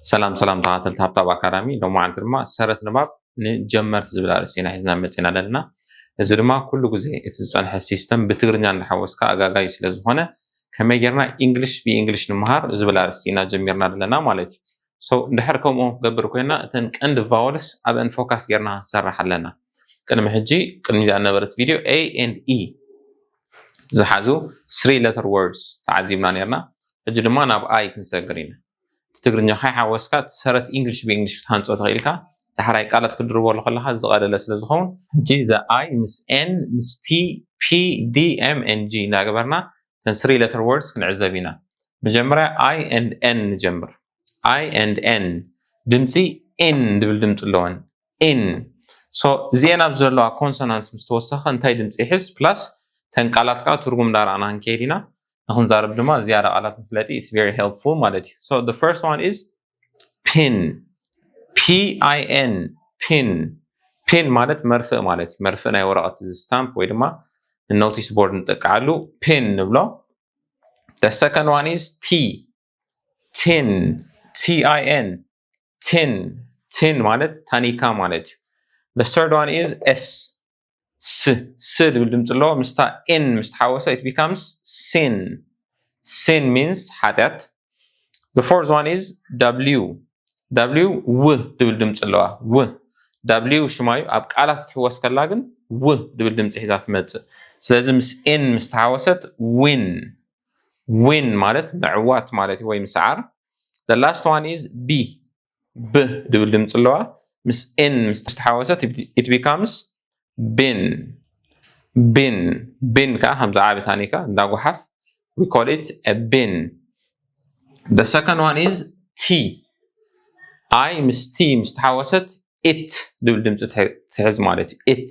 ሰላም ሰላም ተኸታተልቲ ሃብታብ ኣካዳሚ፣ ሎማዓንቲ ድማ ሰረት ንባብ ንጀመርቲ ዝብል ኣርእስቲ ኢና ሒዝና መፂና ዘለና። እዚ ድማ ኩሉ ግዜ እቲ ዝፀንሐ ሲስተም ብትግርኛ እንዳሓወስካ ኣጋጋዩ ስለ ዝኾነ፣ ከመይ ጌርና ኢንግሊሽ ብኢንግሊሽ ንምሃር ዝብል ኣርእስቲ ኢና ጀሚርና ዘለና ማለት እዩ። So እንድሕር ከምኡ ክንገብር ኮይና፣ እተን ቀንዲ ቫወልስ ኣብአን ፎካስ ጌርና ክንሰርሕ ኣለና። ቅድሚ ሕጂ፣ ቅድሚ እዚኣ ነበረት ቪድዮ፣ A and E ዝሓዙ three letter words ተዓዚብና ኔርና። ሕጂ ድማ ናብ I ክንሰግር ኢና። እቲ ትግርኛ ከይሓወስካ፣ እቲ ሰረት ኢንግሊሽ ብኢንግሊሽ ክትሃንጾ ትኽእል ኢልካ፣ ዳሕራይ ቃላት ክትድርበሉ ከለኻ ዝቐለለ ስለ ዝኸውን፣ ሕጂ እዛ I ምስ N ምስ T P D M N G እናገበርና እተን three letter words ክንዕዘብ ኢና። መጀመርያ I and N ንጀምር። I and N ድምፂ ኢን ድብል ድምፂ ኣለወን። ኢን። So እዚአን ኣብዚ ዘለዋ ኮንሶናንትስ ምስ ተወሰኸ እንታይ ድምፂ ይሕዝ? ፕላስ ተን ቃላት ከዓ ትርጉም እንዳረኣና ክንከይድ ኢና። ንክንዛረብ ድማ ዝያዳ ቃላት ምፍለጢ is very helpful ማለት እዩ። So the first one is ፒን። P I N፣ ፒን። ፒን ማለት መርፍእ ማለት እዩ። መርፍእ ናይ ወረቐት ስታምፕ ወይ ድማ ኖቲስ ቦርድ ንጠቅዓሉ ፒን ንብሎ። The second one is T፣ ቲን። T I N፣ ቲን። ቲን ማለት ታኒካ ማለት እዩ። The third one is S፣ ስ። ስ ድብል ድምፂ ኣለዎ። ምስታ ኢን ምስ ተሓወሰ it becomes ሲን። ሲን means ሓጢኣት። The fourth one is W። W ው ድብል ድምፂ ኣለዋ። ው። W ሽማዩ ኣብ ቃላት ክትሕወስ ከላ ግን ው ድብል ድምፂ ሒዛ ትመፅእ። ስለዚ ምስ ኢን ምስ ተሓወሰት ዊን። ዊን ማለት ምዕዋት ማለት እዩ ወይ ምስዓር። The last one is B። ብ ድብል ድምፂ ኣለዋ። ምስ ኢን ምስ ተሓወሰት it becomes ቢን። ቢን። ቢን ከዓ ከምዚ ዓቢ ታኒካ እንዳጓሓፍ we call it a bin። The second one is T። I ምስ T ምስ ተሓወሰት ኢት ድብል ድምፂ ትሕ- ትሕዝ ማለት እዩ። ኢት።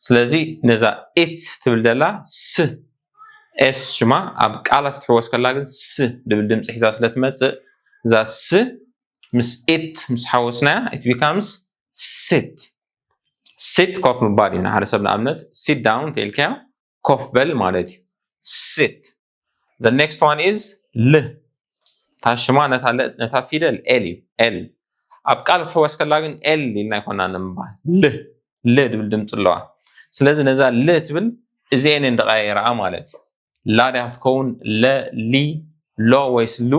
ስለዚ ነዛ ኢት ትብል ዘላ ስ፣ ኤስ ሽማ ኣብ ቃላት ክትሕወስ ከላ ግን ስ ድብል ድምፂ ሒዛ ስለ ትመፅእ፣ እዛ ስ ምስ ኢት ምስ ሓወስናያ it becomes ሲት። ሲት ኮፍ ምባል እዩ። ንሓደ ሰብ ንኣብነት ሲት ዳውን እንተኢልካዮ ኮፍ በል ማለት እዩ። ሲት። The next one is ል። እታ ሽማ ነታ ለ- ነታ ፊደል ኤል እዩ። ኤል ኣብ ቃል ክትሕወስ ከላ ግን ኤል ኢልና ኣይኮና ንምባል። ል። ል ድብል ድምፂ ኣለዋ። ስለዚ ነዛ ል ትብል እዚአን እየን ዝቐያየራኣ ማለት እዩ። ላ ድያ ክትከውን፣ ለ፣ ሊ፣ ሎ ወይስ ሉ?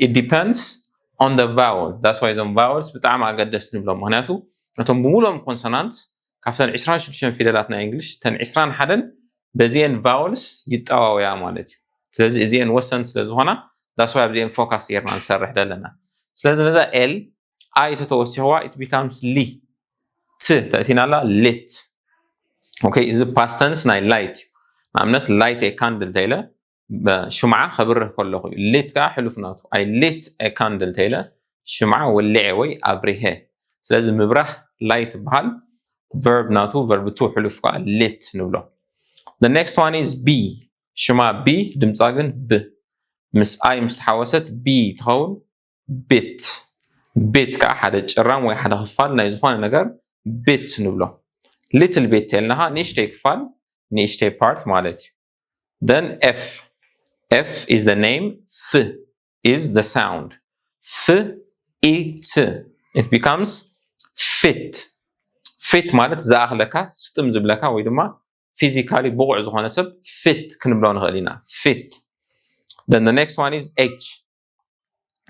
It depends on the vowel። That's why እዞም ቫወልስ ብጣዕሚ ኣገደስቲ ንብሎም። ምክንያቱ እቶም ብምሉኦም ኮንሶናንትስ ካብተን ዕስራን ሽዱሽተን ፊደላት ናይ እንግሊሽ እተን ዕስራን ሓደን በዚአን ቫወልስ ይጠዋወያ ማለት እዩ። ስለዚ እዚአን ወሰን ስለ ዝኾና that's why ኣብዚአን ፎካስ ጌርና ንሰርሕ ዘለና። ስለዚ ነዛ ኤል ኣይ ተተወሲኽዋ it becomes ሊ። ት ተእቲናላ ሊት። ኦኬ፣ እዚ ፓስት ተንስ ናይ ላይት እዩ። ንኣብነት ላይት ኤ ካንድል ተይለ ሽምዓ ከብርህ ከለኹ እዩ። ሊት ከዓ ሕሉፍ ናቱ። I lit a candle ተይለ ሽምዓ ወሊዐ ወይ ኣብሪሀ። ስለዚ ምብራህ ላይት ይበሃል። ቨርብ ናቱ ቨርብ ቱ ሕሉፍ ከዓ ሊት ንብሎ። The next one is B። ሽማ ቢ ድምፃ ግን ብ ምስ ኣይ ምስ ተሓወሰት ቢ ትኸውን። ቢት። ቢት ከዓ ሓደ ጭራም ወይ ሓደ ክፋል ናይ ዝኾነ ነገር ቢት ንብሎ። ሊትል ቢት ተልና ከዓ ንእሽተይ ክፋል፣ ንእሽተይ ፓርት ማለት እዩ። Then F. F is the name. ፍ is the sound. ፍ ኢ ት. It becomes ፊት። ፊት ማለት ዝኣኽለካ፣ ስጥም ዝብለካ ወይ ድማ ፊዚካሊ ብቑዕ ዝኾነ ሰብ ፊት ክንብሎ ንኽእል ኢና። ፊት። Then the next one is H።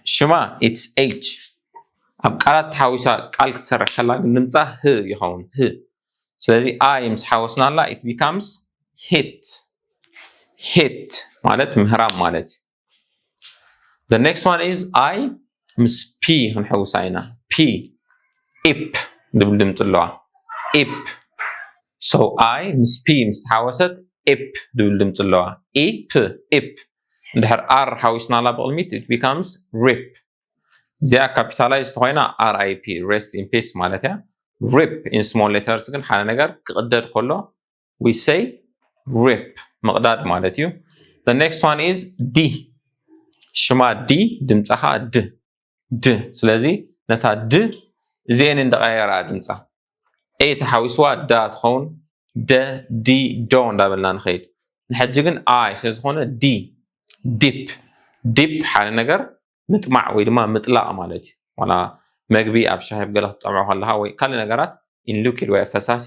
ሽማ it's H። ኣብ ቃላት ተሓዊሳ ቃል ክትሰርሕ ከላ ግን ድምፃ ህ ይኸውን። ህ። ስለዚ ኣይ ምስ ሓወስናላ it becomes ሂት። ሂት ማለት ምህራም ማለት እዩ። The next one is I ምስ ፒ ክንሕውሳ ኢና። ፒ። ኢፕ ድብል ድምፂ ኣለዋ። ኢፕ። So I ምስ ፒ ምስ ተሓወሰት ኢፕ ድብል ድምፂ ኣለዋ። ኢፕ፣ ኢፕ። እንድሕር ኣር ሓዊስናላ ብቕድሚት it becomes ሪፕ። እዚኣ ካፒታላይዝ ተኾይና R I P፣ rest in peace ማለት እያ። ሪፕ in small letters ግን ሓደ ነገር ክቕደድ ከሎ we say ሪፕ፣ ምቕዳድ ማለት እዩ። The next one is D። ሽማ ዲ፣ ድምፃ ከዓ ድ፣ ድ። ስለዚ ነታ ድ እዚአን እንዳቐያየራ ድምፃ። ኤ ተሓዊስዋ ዳ ትኸውን። ደ፣ ዲ፣ ዶ እንዳበልና ንኸይድ። ንሕጂ ግን ኣይ ስለ ዝኾነ ዲ። ዲፕ። ዲፕ ሓደ ነገር ምጥማዕ ወይ ድማ ምጥላቕ ማለት እዩ። ዋላ መግቢ ኣብ ሻሂ ገለ ክትጠምዖ ከለኻ ወይ ካልእ ነገራት in liquid ወይ ፈሳሲ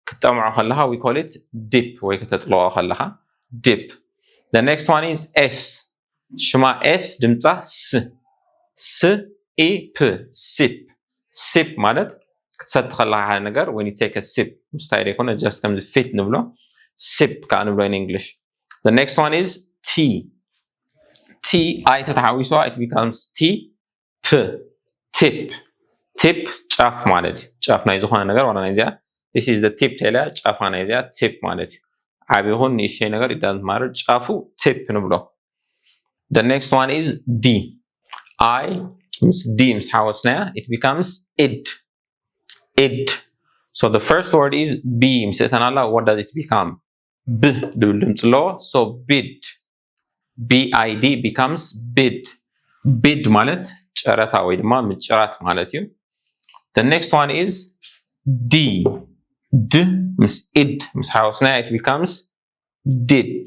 ክትጠምዖ ከለኻ we call it dip ወይ ከተጥልቖ ከለኻ dip። The next one is S። ሽማ S ድምፃ ስ፣ ስ ኢ ፕ፣ sip። Sip ማለት ክትሰቲ ከለኻ ሓደ ነገር when you take a sip ምስታይ ዘይኮነ just ከምዚ fit ንብሎ sip ከዓ ንብሎ in English። The next one is T። T I ተተሓዊስዋ it becomes T ፕ፣ tip። Tip ጫፍ ማለት እዩ። ጫፍ ናይ ዝኾነ ነገር ዋላ ናይ እዚኣ this is the tip ተይላ ጫፋ ናይ እዚኣ tip ማለት እዩ። ዓቢ ይኹን ንእሽተይ ነገር it doesn't matter ጫፉ tip ንብሎ። The next one is D። I ምስ D ምስ ሓወስናያ it becomes id፣ id። So the first word is B ምስ እተናላ what does it become? ብ ድብል ድምፂ ኣለዎ። So bid፣ B I D becomes bid። Bid ማለት ጨረታ ወይ ድማ ምጭራት ማለት እዩ። The next one is D። ድ ምስ id ምስ ሓወስናያ it becomes did።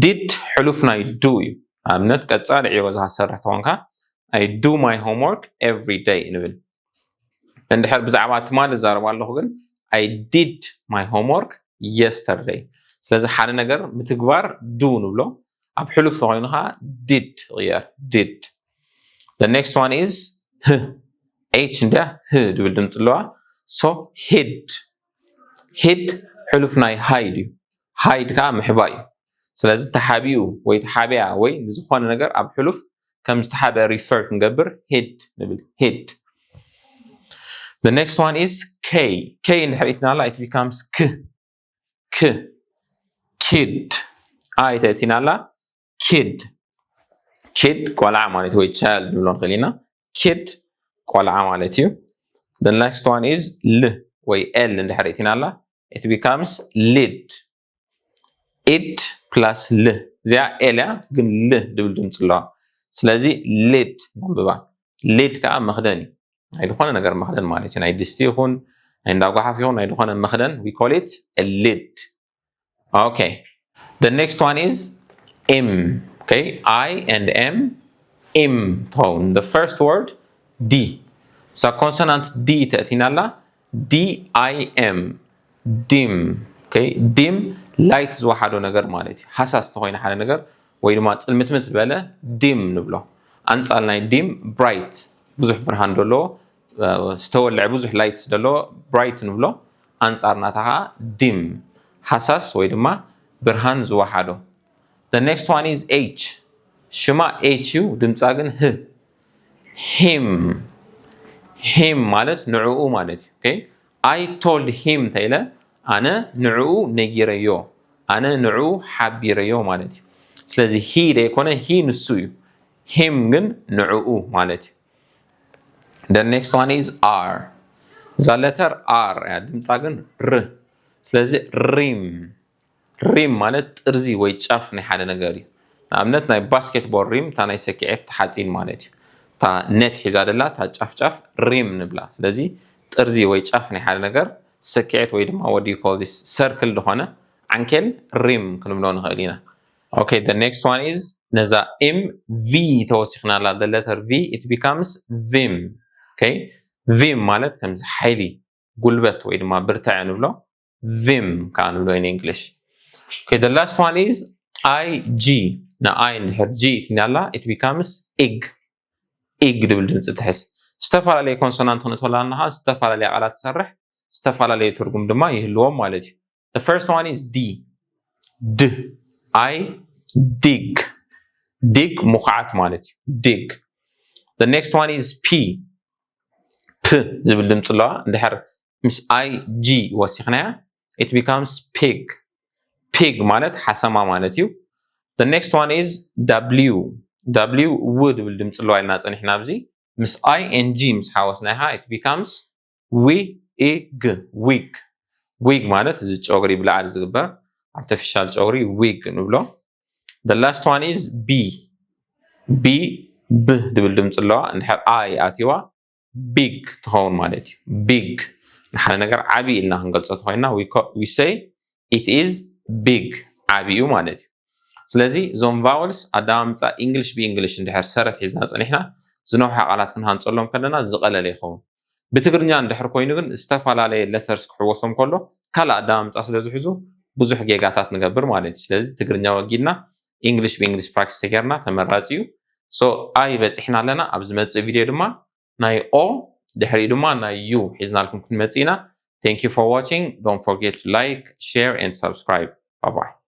Did ሕሉፍ ናይ do እዩ። ኣብነት ቀፃሊ ዕዮ ገዛኻ ትሰርሕ ተኾንካ I do my homework every day ንብል። እንድሕር ብዛዕባ ትማሊ ዝዛረብ ኣለኹ ግን I did my homework yesterday። ስለዚ ሓደ ነገር ምትግባር do ንብሎ፣ ኣብ ሕሉፍ ተኾይኑ ከዓ did ይቕየር። Did። The next one is ህ። H እንድያ ህ ድብል ድምፂ ኣለዋ። So hid። Hid ሕሉፍ ናይ hide እዩ። Hide ከዓ ምሕባእ እዩ። ስለዚ ተሓቢኡ ወይ ተሓቢያ ወይ ንዝኾነ ነገር ኣብ ሕሉፍ ከም ዝተሓበ refer ክንገብር hid ንብል። Hid። The next one is K። K እንድሕር ኢትናላ it becomes ክ፣ ክ። Kid። I ተእቲናላ kid። Kid ቆልዓ ማለት ወይ child ንብሎ ንኽእል ኢና። Kid ቆልዓ ማለት እዩ። The next one is ል ወይ L እንድሕር ኢትናላ it becomes lid። Id plus ል እዚኣ L እያ ግን ል ድብል ድምፂ ኣለዋ። ስለዚ lid ነንብባ። Lid ከዓ መኽደን እዩ። ናይ ዝኾነ ነገር መኽደን ማለት እዩ። ናይ ድስቲ ይኹን ናይ እንዳ ጓሓፍ ይኹን ናይ ዝኾነ መኽደን we call it a lid። Okay. The next one is M። Okay. I and M im ትኸውን። The first word D። እሳ consonant D ተእቲና ኣላ። D I M። Dim። Okay. Dim light ዝወሓዶ ነገር ማለት እዩ። ሃሳስ ተኾይነ ሓደ ነገር ወይ ድማ ጽልምትምት ዝበለ dim ንብሎ። ኣንጻር ናይ dim bright ብዙሕ ብርሃን ዘለዎ ዝተወልዐ ብዙሕ light ዘለዎ bright ንብሎ። ኣንጻር ናታ ከዓ dim ሃሳስ ወይ ድማ ብርሃን ዝወሓዶ። The next one is H። ሽማ H እዩ፣ ድምፃ ግን ህ። Him። Him ማለት ንዕኡ ማለት እዩ። Okay? I told him ተኢለ ኣነ ንዕኡ ነጊረዮ፣ ኣነ ንዕኡ ሓቢረዮ ማለት እዩ። ስለዚ he ዘይኮነ he ንሱ እዩ። Him ግን ንዕኡ ማለት እዩ። The next one is R። እዛ letter R እያ፣ ድምፃ ግን ር። ስለዚ ሪም። ሪም ማለት ጥርዚ ወይ ጫፍ ናይ ሓደ ነገር እዩ። ንኣብነት ናይ ባስኬትቦል ሪም እታ ናይ ሰኪዔት ሓፂን ማለት እዩ። እታ net ሒዛ ደላ እታ ጫፍ ጫፍ ሪም ንብላ። ስለዚ ጥርዚ ወይ ጫፍ ናይ ሓደ ነገር ሰኪዔት ወይ ድማ what do you call this circle ዝኾነ ዓንኬል ሪም ክንብሎ ንኽእል ኢና። Okay, the next one is ነዛ M V ተወሲኽና ኣላ። The letter V, it becomes vim። Okay? Vim ማለት ከምዚ ሓይሊ፣ ጉልበት ወይ ድማ ብርታዐ ንብሎ። Vim ከዓ ንብሎ in English። Okay, the last one is I G። ን I እንድሕር G እቲና ኣላ it becomes ig። Ig ድብል ድምፂ ትሕዝ። ዝተፈላለየ consonant ክንእትወላ ኣለና ዝተፈላለዩ ቃላት ትሰርሕ፣ ዝተፈላለየ ትርጉም ድማ ይህልዎም ማለት እዩ። The first one is D። ድ I dig። Dig ምኹዓት ማለት እዩ። Dig። The next one is P። ፕ ዝብል ድምፂ ኣለዋ። እንድሕር ምስ I G ወሲኽናያ it becomes pig። Pig ማለት ሓሰማ ማለት እዩ። The next one is W። W ው ድብል ድምፂ ኣለዋ ኢልና ፀኒሕና ኣብዚ። ምስ I N G ምስ ሓወስናያ it becomes ዊ ኢ ግ፣ wig። Wig ማለት እዚ ጨጉሪ ብላዕሊ ዝግበር artificial ጨጉሪ wig ንብሎ። The last one is B። B ብ ድብል ድምፂ ኣለዋ። እንድሕር I ኣትይዋ big ትኸውን ማለት እዩ። Big ንሓደ ነገር ዓቢ ኢልና ክንገልፆ ተኾይና we say it is big፣ ዓቢ እዩ ማለት እዩ። ስለዚ እዞም vowels ኣደማምፃ English ብ English እንድሕር ሰረት ሒዝና ፀኒሕና ዝነውሐ ቃላት ክንሃንፀሎም ከለና ዝቐለለ ይኸውን። ብትግርኛ እንድሕር ኮይኑ ግን ዝተፈላለየ letters ክሕወሶም ከሎ ካልእ ኣደማምፃ ስለ ዝሕዙ ብዙሕ ጌጋታት ንገብር ማለት እዩ። ስለዚ ትግርኛ ወጊድና English ብ English practice ተጌርና ተመራፂ እዩ። So I በፂሕና ኣለና። ኣብ ዝመፅእ ቪድዮ ድማ ናይ O ድሕሪኡ ድማ ናይ U ሒዝናልኩም ክንመፅእ ኢና። Thank you for watching. Don't forget to like, share and subscribe. Bye bye.